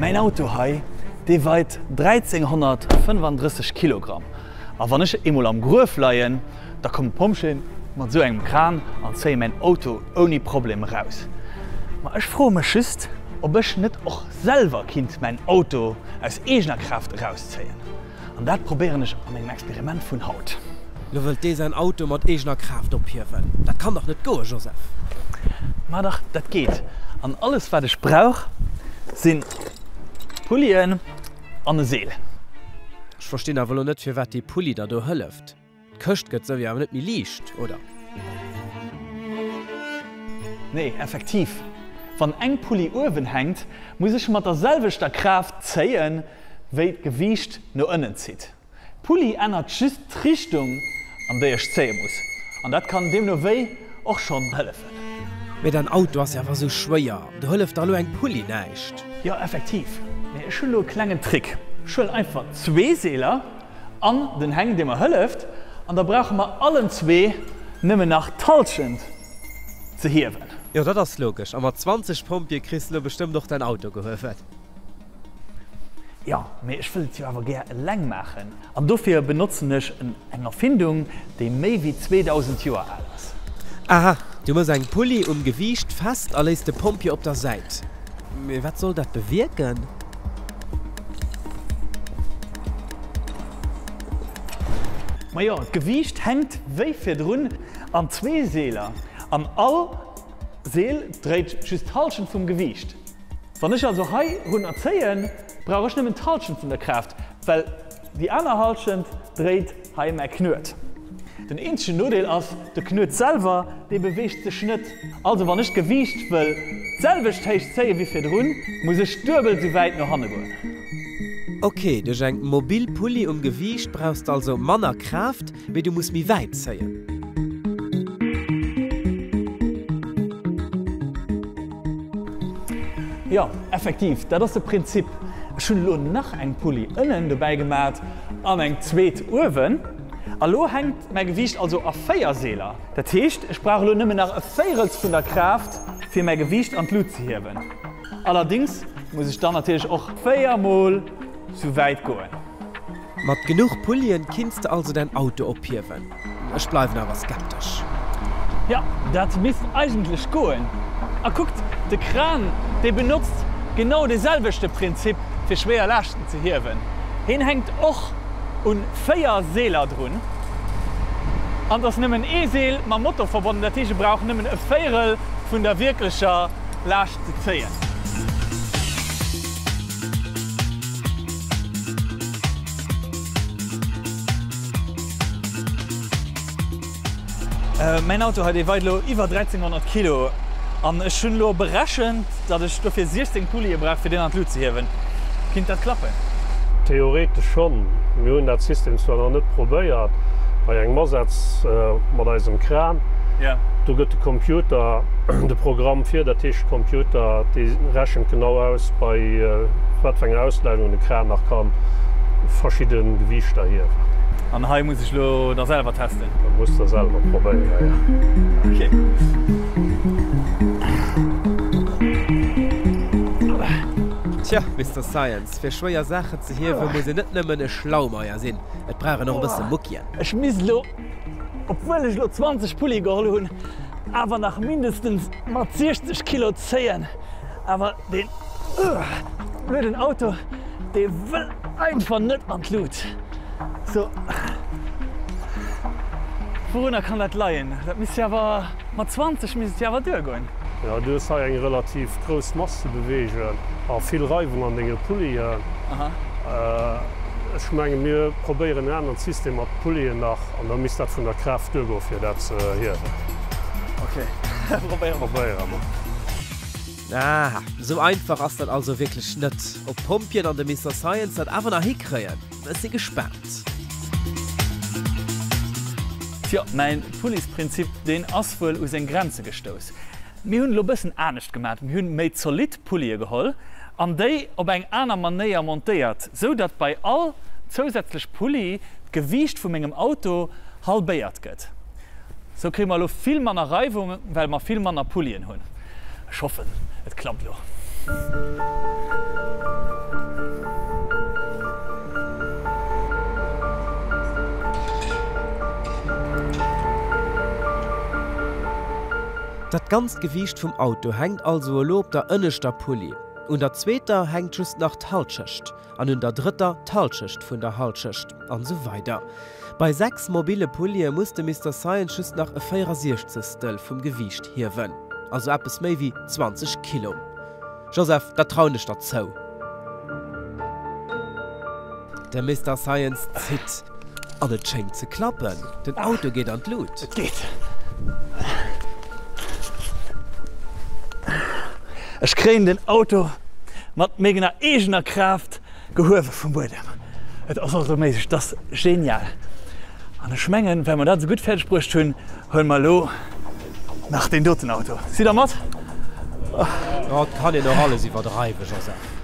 Mäin Auto hei, dee weit 1335 Kilogramm. A wann ech eemol am Gruef leien, da kommen d'Pompjeeën mat esou engem Kran an zéie mäin Auto ouni Problem eraus. Ma ech froe mech just, ob ech net och selwer kinnt mäin Auto aus eegener Kraaft erauszéien. An dat probéieren ech a mengem Experiment vun haut. Lo wëllt dee säin Auto mat eegener Kraaft ophiewen. Dat kann dach net goen, Joseph? Ma dach, dat geet. An alles wat ech brauch sinn Pullien an e Seel. Ech verstinn awer lo net firwat dee Pulli der do hëlleft. D'Këscht gëtt sou jo awer net méi liicht, oder? Nee, effektiv. Wann eng Pulli uewen hänkt, muss ech mat der selwechter Kraaft zéien, wéi d'Gewiicht no ënnen zitt. D'Pulli ännert just d'Richtung, an déi ech zéie muss, an dat kann deemno wéi och schonn hëllefen. Mee däin Auto ass jo awer esou schwéier, do hëlleft dach elo eng Pulli näischt. Jo, effektiv, mee ech hunn elo e klengen Trick, Ech huelen einfach zwee Seeler an den Heng, dee mer hëlleft, an da brauche mer allen zwee nëmmen nach d'Hallschent ze hiewen. Jo, dat ass logesch, a mat 20 Pompjeeë kriss de elo bestëmmt och däin Auto gehuewen. Jo, mee ech wëll et jo awer gär eleng maachen an dofir benotzen ech eng Erfindung, déi méi wéi 2000 Joer al ass. Aha, du mëss eng Pulli um Gewiicht fest a léiss de Pompjee op der Säit. Mee wat soll dat bewierken? Majo, d'Gewiicht hänkt wéi virdrun an zwee Seeler an all Seel dréit just d'Hallschent vum Gewiicht. Wann ech also hei runner zéien, brauch ech nëmmen d'Halschent vun der Kraaft, well déi aner Halschent dréit hei mäi Knuet. Den eenzegen Nodeel ass, de Knuet selwer, dee beweegt sech net. Also wann ech d'Gewiicht wëll d'selwecht héich zéie wéi virdrun, muss ech duebel sou wäit no hanne goen. Ok, duerch eng mobil Pulli um Gewiicht brauchs de also manner Kraaft, mee du muss méi wäit zéien. Jo, effektiv, dat ass de Prinzip. Ech hunn elo nach eng Pulli ënnen dobäi gemat an eng zweet uewen. A lo hänkt mäi Gewiicht also a 4 Seeler. Dat heescht, ech brauch elo nëmmen nach e Véirels vun der Kraaft, fir mäi Gewiicht an d'Lut ze hiewen. Allerdings muss ech dann natierlech och 4 mol sou wäit goen. Mat genuch Pullien kinns de also däin Auto ophiewen. Ech bleiwen awer skeptesch. Jo, dat misst eigentlech goen. A kuckt, de Kran, dee benotzt genau dee selwechte Prinzip fir schwéier Laaschten ze hiewen. Heen hänkt och un 4 Seeler drun an et ass nëmmen ee Seel mam Motor verbonnen, dat heescht e brauch nëmmen e Véirel vun der wierklecher Laascht ze zéien. Mäin Auto hei, dee weit elo iwwer 1300 Kilo an ech hunn elo berechent, datt ech dofir 16 Pullie brauch, fir deen an d'Lut ze hiewen. Kinnt dat klappen? Theoretesch schonn. Mir hunn dat System zwar nach net probéiert bei engem Asaz mat eisem Kran. Do gëtt de Computer de Programm vir, dat heescht de Computer dee rechent genau aus bei wat fir enger Ausleidung de Kran nach ka verschidde Gewiichter hiewen. An hei muss ech lo da selwer testen? Dat muss der selwer probéieren, jo. Ok. Tja, Mister Science, fir schwéier Saachen ze hiewe muss een net nëmmen e Schlaumeier sinn, et brauch een och e bësse Muckien. Ech misst elo, obwuel ech elo 20 Pulli geholl hunn, awer nach mindestens mat 60 Kilo zéien. Awer deen blöden Auto, dee wëll einfach net an d'Lut. So, wourunner kann dat leien? Dat misst jo awer, mat 20 misst et jo awer duergoen. Jo, du hues hei eng relativ grouss Mass ze beweegen a vill Reiwung an denge Pullien. Ech menge mir probéieren en aneren System mat Pullien nach an da misst dat vun der Kraaft duergoen, fir dat ze hiewen. Ok, probéiere mer. Probéiere mer. Aha, esou einfach ass dat also wierklech net. Ob d'Pompjeeën an de Mister Science dat awer nach hikréien? Ech si gespaant. Tjo, mäin Pullisprinzip, deen ass wuel u seng Grenze gestouss. Mir hunn elo bëssen anescht gemat, mir hunn méi zolidd Pullie geholl an déi op eng aner Manéier montéiert, sou datt bei all zousätzlech Pulli d'Gewiicht vu mengem Auto halbéiert gëtt. Sou kréie mer elo vill manner Reiwung, well mer vill manner Pullien hunn. Ech hoffen et klappt elo. Dat ganzt Gewiicht vum Auto hänkt also elo op der ënneschter Pulli. Un der zweeter hänkt just nach d'Halschecht an un der drëtter d'Halschecht vun der Halschecht an esou weider. Bei 6 mobile Pullie muss de Mister Science just nach e Véierasiechzegstel vum Gewiicht hiewen, also eppes méi wéi 20 Kilo. Joseph, dat trauen ech der zou. De Mister Science zitt an et schéngt ze klappen, den Auto geet an d'Lut. Et geet! Ech kréien den Auto mat menger eegener Kraaft gehuewe vum Buedem. Et ass also méiglech, et ass genial. An ech mengen, well mer dat esou gutt fäerdeg bruecht hunn, huele mer elo nach deen doten Auto. Sidd der mat? Jo, et kann een och alles iwwerdreiwen, Joseph.